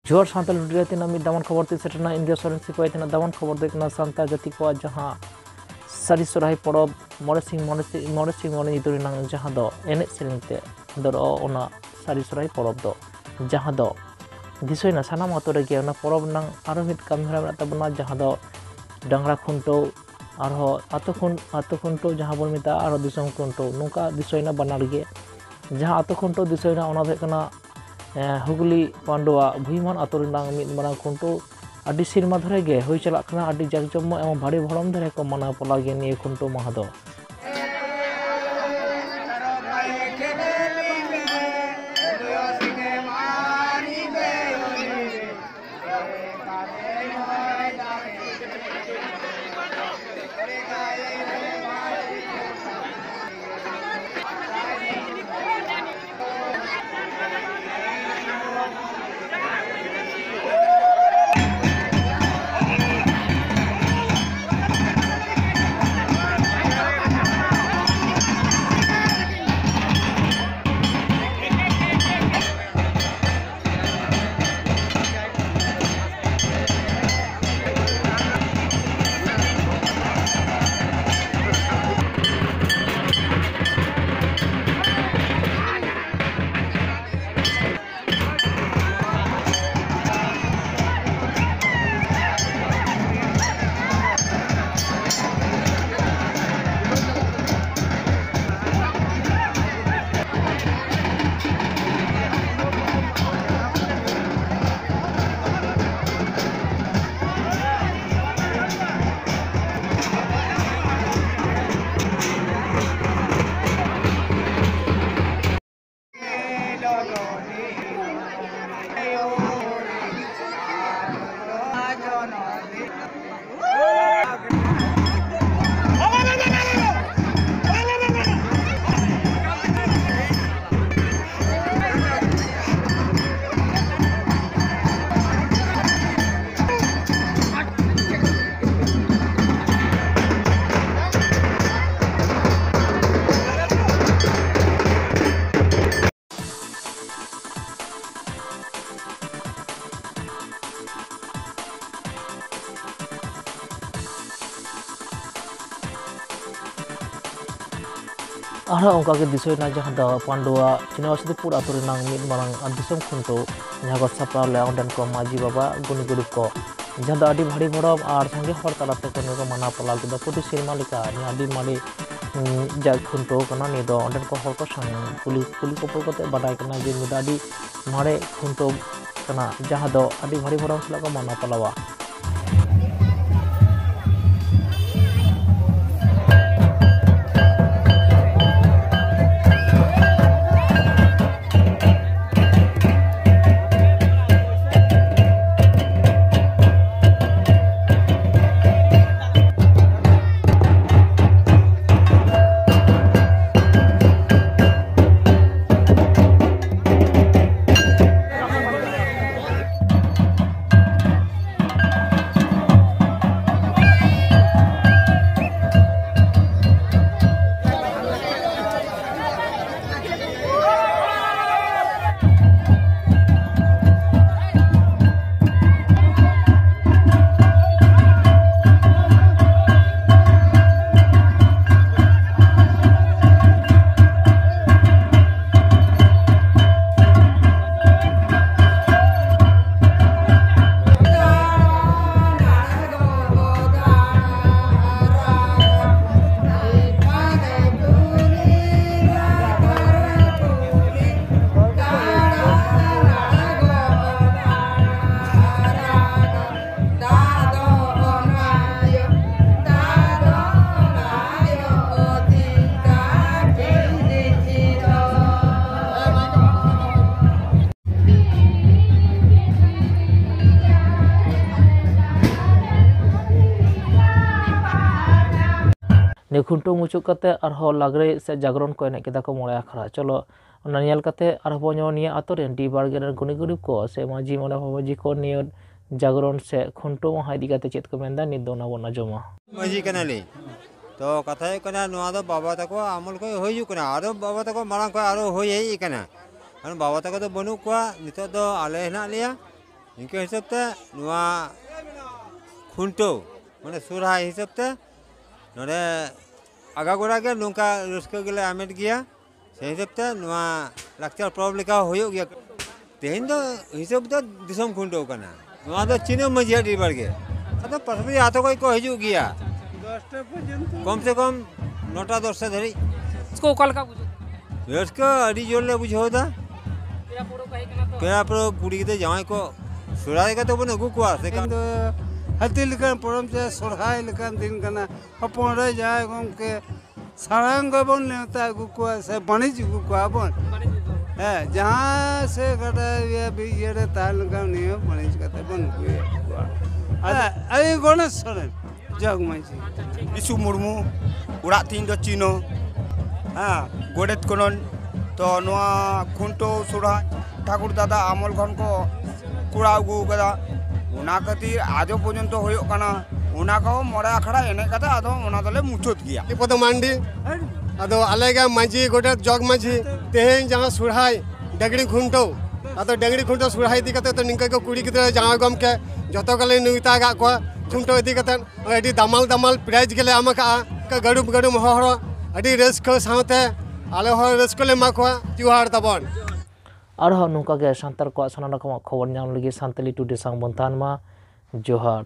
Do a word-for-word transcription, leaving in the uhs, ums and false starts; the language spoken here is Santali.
ᱡᱚᱦᱟᱨ ᱥᱟᱱᱛᱟᱲ ᱵᱷᱤᱰᱤᱭᱳ ᱨᱮ ᱛᱤᱱᱟᱹᱜ ᱢᱤᱫ ᱫᱟᱢᱟᱱ ᱠᱷᱚᱵᱚᱨ ᱛᱤᱥ ᱥᱮᱴᱮᱨ ᱮᱱᱟ ᱤᱱᱰᱤᱭᱟ ᱥᱚᱨᱮᱱ ᱥᱤᱯᱟᱹᱦᱤ ᱛᱤᱱᱟᱹᱜ ᱫᱟᱢᱟᱱ ᱠᱷᱚᱵᱚᱨ ᱫᱚ ᱦᱩᱭᱩᱜ ᱠᱟᱱᱟ ᱥᱟᱱᱛᱟᱲ ᱡᱟᱹᱛᱤ ᱠᱚᱣᱟᱜ ᱡᱟᱦᱟᱸ ᱥᱟᱹᱨᱤ ᱥᱚᱨᱦᱟᱭ ᱯᱚᱨᱚᱵᱽ ᱢᱚᱬᱮ ᱥᱤᱧ ᱢᱚᱬᱮ ᱥᱤᱧ ᱢᱚᱬᱮ ᱥᱤᱧ ᱢᱚᱬᱮ ᱧᱤᱫᱟᱹ ᱨᱮᱱᱟᱜ ᱡᱟᱦᱟᱸ ᱫᱚ ᱮᱱᱮᱡ ᱥᱮᱨᱮᱧ ᱛᱮ ᱫᱚᱨᱚᱜᱼᱟ ᱚᱱᱟ ᱥᱟᱹᱨᱤ ᱥᱚᱨᱦᱟᱭ ᱯᱚᱨᱚᱵᱽ ᱫᱚ ᱡᱟᱦᱟᱸ ᱫᱚ ᱫᱤᱥᱟᱹᱭᱮᱱᱟ ᱥᱟᱱᱟᱢ ᱟᱛᱳ ᱨᱮᱜᱮ ᱚᱱᱟ ᱯᱚᱨᱚᱵᱽ ᱨᱮᱱᱟᱜ ᱟᱨᱚ ᱢᱤᱫ ᱠᱟᱹᱢᱤ ᱦᱚᱨᱟ ᱢᱮᱱᱟᱜ ᱛᱟᱵᱚᱱᱟ ᱡᱟᱦᱟᱸ ᱫᱚ ᱰᱟᱝᱨᱟ ᱠᱷᱩᱱᱴᱟᱹᱣ ᱟᱨᱦᱚᱸ ᱟᱛᱳ ᱠᱷᱩᱱ ᱟᱛᱳ ᱠᱷᱩᱱᱴᱟᱹᱣ ᱡᱟᱦᱟᱸ ᱵᱚᱱ ᱢᱮᱛᱟᱜᱼᱟ ᱟᱨᱦᱚᱸ ᱫᱤᱥᱚᱢ ᱠᱷᱩᱱᱴᱟᱹᱣ ᱱᱚᱝᱠᱟ ᱫᱤᱥᱟᱹᱭᱮᱱᱟ ᱵᱟᱱᱟᱨ ᱜᱮ᱾ ᱡᱟᱦᱟᱸ ᱟᱛᱳ ᱠᱷᱩᱱᱴᱟᱹᱣ ᱫᱤᱥᱟᱹᱭᱮᱱᱟ ᱚᱱᱟ ᱫᱚ ᱦᱩᱭᱩᱜ ᱠᱟᱱᱟ ᱦᱩᱜᱽᱞᱤ ᱯᱟᱱᱰᱩᱣᱟ ᱵᱷᱩᱭᱢᱟᱱ ᱟᱛᱳ ᱨᱮᱱᱟᱜ ᱢᱤᱫ ᱢᱟᱨᱟᱝ ᱠᱷᱩᱱᱴᱟᱹᱣ ᱟᱹᱰᱤ ᱥᱮᱨᱢᱟ ᱫᱷᱚᱨᱮ ᱜᱮ ᱦᱩᱭ ᱪᱟᱞᱟᱜ ᱠᱟᱱᱟ᱾ ᱟᱹᱰᱤ ᱡᱟᱠ ᱡᱚᱢᱚᱠ ᱮᱵᱚᱝ ᱵᱷᱟᱹᱲᱤ ᱵᱷᱚᱲᱚᱢ ᱫᱷᱚᱨᱮ ᱠᱚ ᱢᱟᱱᱟᱣ ᱯᱟᱞᱟᱣ ᱜᱮᱭᱟ ᱱᱤᱭᱟᱹ ᱠᱷᱩᱱᱴᱟᱹᱣ ᱢᱟᱦᱟ ᱫᱚ᱾ ᱟᱨᱦᱚᱸ ᱚᱱᱠᱟ ᱜᱮ ᱫᱤᱥᱟᱹᱭᱮᱱᱟ, ᱡᱟᱦᱟᱸ ᱫᱚ ᱯᱟᱱᱰᱩᱣᱟ ᱪᱤᱱᱟᱣᱟᱥᱤᱫᱤᱯᱩᱨ ᱟᱹᱛᱩ ᱨᱮᱱᱟᱜ ᱢᱤᱫ ᱢᱟᱨᱟᱝ ᱫᱤᱥᱚᱢ ᱠᱷᱩᱱᱴᱟᱹᱣ, ᱡᱟᱦᱟᱸ ᱠᱚ ᱥᱟᱯᱲᱟᱣ ᱞᱮᱫᱼᱟ ᱚᱸᱰᱮᱱ ᱠᱚ ᱢᱟᱹᱡᱷᱤ ᱵᱟᱵᱟ, ᱜᱩᱱᱤ ᱜᱩᱨᱤᱵ ᱠᱚ, ᱡᱟᱦᱟᱸ ᱫᱚ ᱟᱹᱰᱤ ᱵᱷᱟᱹᱲᱤ ᱵᱷᱚᱲᱚᱢ ᱟᱨ ᱥᱟᱸᱜᱮ ᱦᱚᱲ ᱛᱟᱞᱟᱛᱮ ᱠᱚ ᱱᱤᱭᱟᱹ ᱠᱚ ᱢᱟᱱᱟᱣ ᱯᱟᱞᱟᱣ ᱠᱮᱫᱟ᱾ ᱯᱨᱚᱛᱤ ᱥᱮᱨᱢᱟ ᱞᱮᱠᱟ ᱱᱤᱭᱟᱹ ᱟᱹᱰᱤ ᱢᱟᱨᱮ, ᱩᱸ, ᱡᱟᱜ ᱠᱷᱩᱱᱴᱟᱹᱣ ᱠᱟᱱᱟ᱾ ᱱᱤᱭᱟᱹ ᱫᱚ ᱚᱸᱰᱮᱱ ᱠᱚ ᱦᱚᱲ ᱠᱚ ᱥᱟᱶ ᱠᱩᱞᱤ, ᱠᱩᱞᱤ ᱠᱚᱯᱚᱞ ᱠᱟᱛᱮ ᱵᱟᱰᱟᱭ ᱠᱟᱱᱟ ᱡᱮ ᱱᱤᱭᱟᱹ ᱫᱚ ᱟᱹᱰᱤ ᱢᱟᱨᱮ ᱠᱷᱩᱱᱴᱟᱹᱣ ᱠᱟᱱᱟ, ᱡᱟᱦᱟᱸ ᱫᱚ ᱟᱹᱰᱤ ᱵᱷᱟᱹᱲᱤ ᱵᱷᱚᱲᱚᱢ ᱥᱟᱞᱟᱜ ᱠᱚ ᱢᱟᱱᱟᱣ ᱯᱟᱞᱟᱣᱟ᱾ ᱱᱤᱭᱟᱹ ᱠᱷᱩᱱᱴᱟᱹᱣ ᱢᱩᱪᱟᱹᱫ ᱠᱟᱛᱮ ᱟᱨᱦᱚᱸ ᱞᱟᱜᱽᱲᱮ ᱥᱮ ᱡᱟᱜᱽᱨᱚᱱ ᱠᱚ ᱮᱱᱮᱡ ᱠᱮᱫᱟ ᱠᱚ ᱢᱚᱬᱮ ᱟᱠᱷᱲᱟ᱾ ᱪᱚᱞᱚ, ᱚᱱᱟ ᱧᱮᱞ ᱠᱟᱛᱮ ᱟᱨᱦᱚᱸ ᱵᱚᱱ ᱧᱮᱞ ᱱᱤᱭᱟᱹ ᱟᱛᱳ ᱨᱮᱱ ᱰᱤ ᱵᱟᱲᱜᱮ ᱨᱮᱱ ᱜᱩᱱᱤ ᱜᱩᱨᱤᱵ ᱠᱚ ᱥᱮ ᱢᱟᱹᱡᱷᱤ ᱢᱚᱬᱮ ᱦᱚᱲ ᱢᱟᱹᱡᱷᱤ ᱠᱚ ᱱᱤᱭᱟᱹ ᱡᱟᱜᱽᱨᱚᱱ ᱥᱮ ᱠᱷᱩᱱᱴᱟᱹᱣ ᱢᱟᱦᱟ ᱤᱫᱤ ᱠᱟᱛᱮ ᱪᱮᱫ ᱠᱚ ᱢᱮᱱᱫᱟ, ᱱᱤᱛ ᱫᱚ ᱚᱱᱟ ᱵᱚᱱ ᱟᱸᱡᱚᱢᱟ᱾ ᱢᱟᱹᱡᱷᱤ ᱠᱟᱱᱟᱞᱤᱧ᱾ ᱛᱚ, ᱠᱟᱛᱷᱟ ᱦᱩᱭᱩᱜ ᱠᱟᱱᱟ, ᱱᱚᱣᱟ ᱫᱚ ᱵᱟᱵᱟ ᱛᱟᱠᱚ ᱟᱢᱚᱞ ᱠᱷᱚᱱ ᱦᱩᱭ ᱦᱤᱡᱩᱜ ᱠᱟᱱᱟ, ᱟᱨᱚ ᱵᱟᱵᱟ ᱛᱟᱠᱚ ᱢᱟᱲᱟᱝ ᱠᱷᱚᱱ ᱟᱨᱚ ᱦᱩᱭ ᱦᱮᱡ ᱟᱠᱟᱱᱟ᱾ ᱠᱟᱨᱚᱱ ᱵᱟᱵᱟ ᱛᱟᱠᱚ ᱫᱚ ᱵᱟᱹᱱᱩᱜ ᱠᱚᱣᱟ ᱱᱤᱛᱚᱜ ᱫᱚ, ᱟᱞᱮ ᱦᱮᱱᱟᱜ ᱞᱮᱭᱟ᱾ ᱤᱱᱠᱟᱹ ᱦᱤᱥᱟᱹᱵ ᱛᱮ ᱱᱚᱣᱟ ᱠᱷᱩᱱᱴᱟᱹᱣ, ᱢᱟᱱᱮ ᱥᱚᱨᱦᱟᱭ ᱦᱤᱥᱟᱹᱵ ᱛᱮ ᱱᱚᱰᱮ ᱟᱜᱟᱜᱳᱲᱟ ᱜᱮ ᱱᱚᱝᱠᱟ ᱨᱟᱹᱥᱠᱟᱹ ᱜᱮᱞᱮ ᱟᱢᱮᱴ ᱜᱮᱭᱟ᱾ ᱥᱮ ᱦᱤᱥᱟᱹᱵ ᱛᱮ ᱱᱚᱣᱟ ᱞᱟᱠᱪᱟᱨ ᱯᱚᱨᱚᱵᱽ ᱞᱮᱠᱟ ᱦᱩᱭᱩᱜ ᱜᱮᱭᱟ᱾ ᱛᱮᱦᱮᱧ ᱫᱚ ᱦᱤᱥᱟᱹᱵ ᱫᱚ ᱫᱤᱥᱚᱢ ᱠᱷᱩᱱᱴᱟᱹᱣ ᱠᱟᱱᱟ᱾ ᱱᱚᱣᱟ ᱫᱚ ᱪᱤᱱᱟᱹ ᱢᱟᱹᱡᱷᱤᱭᱟᱜ ᱰᱤ ᱵᱟᱲᱜᱮ᱾ ᱟᱫᱚ ᱯᱟᱥᱟᱯᱟᱥᱤ ᱟᱛᱳ ᱠᱷᱚᱱ ᱠᱚ ᱦᱤᱡᱩᱜ ᱜᱮᱭᱟ᱾ ᱠᱚᱢ ᱥᱮ ᱠᱚᱢ ᱱᱚᱴᱟ ᱫᱚᱥᱴᱟ ᱫᱷᱟᱹᱨᱤᱡ᱾ ᱨᱟᱹᱥᱠᱟᱹ ᱚᱠᱟ ᱞᱮᱠᱟ ᱵᱩᱡᱷᱟᱹᱜ ᱠᱟᱱᱟ? ᱨᱟᱹᱥᱠᱟᱹ ᱟᱹᱰᱤ ᱡᱳᱨ ᱞᱮ ᱵᱩᱡᱷᱟᱹᱣ ᱮᱫᱟ᱾ ᱯᱮᱲᱟ ᱯᱟᱹᱲᱦᱟᱹ ᱠᱚ ᱦᱮᱡ ᱠᱟᱱᱟ ᱛᱚ᱾ ᱯᱮᱲᱟ ᱯᱟᱹᱲᱦᱟᱹ, ᱠᱩᱲᱤ ᱜᱤᱫᱽᱨᱟᱹ ᱡᱟᱶᱟᱭ ᱠᱚ ᱥᱚᱦᱨᱟᱭ ᱠᱟᱛᱮ ᱵᱚᱱ ᱟᱹᱜᱩ ᱠᱚᱣᱟ᱾ ᱥᱮ ᱛᱮᱦᱮᱧ ᱫᱚ ᱦᱟᱹᱛᱤ ᱞᱮᱠᱟᱱ ᱯᱚᱨᱚᱵᱽ ᱥᱮ ᱥᱚᱨᱦᱟᱭ ᱞᱮᱠᱟᱱ ᱫᱤᱱ ᱠᱟᱱᱟ᱾ ᱦᱚᱯᱚᱱ ᱨᱮ ᱡᱟᱶᱟᱭ ᱜᱚᱢᱠᱮ ᱥᱟᱱᱟᱢ ᱜᱮᱵᱚᱱ ᱱᱮᱣᱛᱟ ᱟᱹᱜᱩ ᱠᱚᱣᱟ ᱥᱮ ᱵᱟᱹᱱᱤᱡ ᱟᱹᱜᱩ ᱠᱚᱣᱟ ᱵᱚᱱ᱾ ᱦᱮᱸ, ᱡᱟᱦᱟᱸ ᱥᱮ ᱜᱟᱰᱟ ᱤᱭᱟᱹ ᱵᱤᱨ ᱤᱭᱟᱹ ᱨᱮ ᱛᱟᱦᱮᱸ ᱞᱮᱱᱠᱷᱟᱱ ᱩᱱᱤ ᱦᱚᱸ ᱵᱟᱹᱱᱤᱡ ᱠᱟᱛᱮ ᱵᱚᱱ ᱟᱹᱜᱩᱭᱮᱫ ᱠᱚᱣᱟ᱾ ᱟᱫᱚ ᱟᱹᱞᱤᱧ ᱜᱚᱱᱮᱥ ᱥᱚᱨᱮᱱ, ᱡᱚᱜᱽ ᱢᱟᱹᱡᱷᱤ᱾ ᱵᱤᱥᱩ ᱢᱩᱨᱢᱩ, ᱚᱲᱟᱜ ᱛᱤᱧ ᱫᱚ ᱪᱤᱱᱳ᱾ ᱦᱮᱸ, ᱜᱚᱰᱮᱛ ᱠᱟᱹᱱᱟᱹᱧ᱾ ᱛᱚ ᱱᱚᱣᱟ ᱠᱷᱩᱱᱴᱟᱹᱣ ᱥᱚᱨᱦᱟᱭ ᱴᱷᱟᱠᱩᱨ ᱫᱟᱫᱟ ᱟᱢᱚᱞ ᱠᱷᱚᱱ ᱠᱚ ᱠᱚᱨᱟᱣ ᱟᱹᱜᱩ ᱟᱠᱟᱫᱟ᱾ ᱚᱱᱟ ᱠᱷᱟᱹᱛᱤᱨ ᱟᱡᱚ ᱯᱚᱨᱡᱚᱱᱛᱚ ᱦᱩᱭᱩᱜ ᱠᱟᱱᱟ᱾ ᱚᱱᱟ ᱠᱚ ᱢᱚᱬᱮ ᱟᱠᱷᱲᱟ ᱮᱱᱮᱡ ᱠᱟᱛᱮ ᱟᱫᱚ ᱚᱱᱟ ᱫᱚᱞᱮ ᱢᱩᱪᱟᱹᱫ ᱜᱮᱭᱟ᱾ ᱫᱤᱯᱚᱫᱚ ᱢᱟᱱᱰᱤ, ᱟᱫᱚ ᱟᱞᱮ ᱜᱮ ᱢᱟᱹᱡᱷᱤ, ᱜᱚᱰᱮᱛ, ᱡᱚᱜᱽ ᱢᱟᱹᱡᱷᱤ᱾ ᱛᱮᱦᱮᱧ ᱡᱟᱦᱟᱸ ᱥᱚᱨᱦᱟᱭ, ᱰᱟᱹᱝᱨᱤ ᱠᱷᱩᱱᱴᱟᱹᱣ, ᱟᱫᱚ ᱰᱟᱹᱝᱨᱤ ᱠᱷᱩᱱᱴᱟᱹᱣ ᱥᱚᱨᱦᱟᱭ ᱤᱫᱤ ᱠᱟᱛᱮ ᱫᱚ ᱱᱤᱝᱠᱟᱹ ᱜᱮ ᱠᱩᱲᱤ ᱜᱤᱫᱽᱨᱟᱹ, ᱡᱟᱶᱟᱭ ᱜᱚᱢᱠᱮ, ᱡᱚᱛᱚ ᱜᱮᱞᱮ ᱱᱮᱣᱛᱟ ᱟᱠᱟᱫ ᱠᱚᱣᱟ᱾ ᱠᱷᱩᱱᱴᱟᱹᱣ ᱤᱫᱤ ᱠᱟᱛᱮ ᱟᱹᱰᱤ ᱫᱟᱢᱟᱞ ᱫᱟᱢᱟᱞ ᱯᱨᱟᱭᱤᱡᱽ ᱜᱮᱞᱮ ᱮᱢ ᱟᱠᱟᱫᱼᱟ᱾ ᱜᱟᱹᱰᱩᱢ ᱜᱟᱹᱰᱩᱢ ᱦᱚᱲ ᱦᱚᱸ ᱟᱹᱰᱤ ᱨᱟᱹᱥᱠᱟᱹ ᱥᱟᱶᱛᱮ ᱟᱞᱮ ᱦᱚᱸ ᱨᱟᱹᱥᱠᱟᱹ ᱞᱮ ᱮᱢᱟ ᱠᱚᱣᱟ᱾ ᱡᱚᱦᱟᱨ ᱛᱟᱵᱚᱱ᱾ ᱟᱨᱦᱚᱸ ᱱᱚᱝᱠᱟ ᱜᱮ ᱥᱟᱱᱛᱟᱲ ᱠᱚᱣᱟᱜ ᱥᱟᱱᱟᱢ ᱨᱚᱠᱚᱢᱟᱜ ᱠᱷᱚᱵᱚᱨ ᱧᱟᱢ ᱞᱟᱹᱜᱤᱫ ᱥᱟᱱᱛᱟᱞᱤ ᱴᱩᱰᱮ ᱥᱟᱶ ᱵᱚᱱ ᱛᱟᱦᱮᱱ ᱢᱟ᱾ ᱡᱚᱦᱟᱨ᱾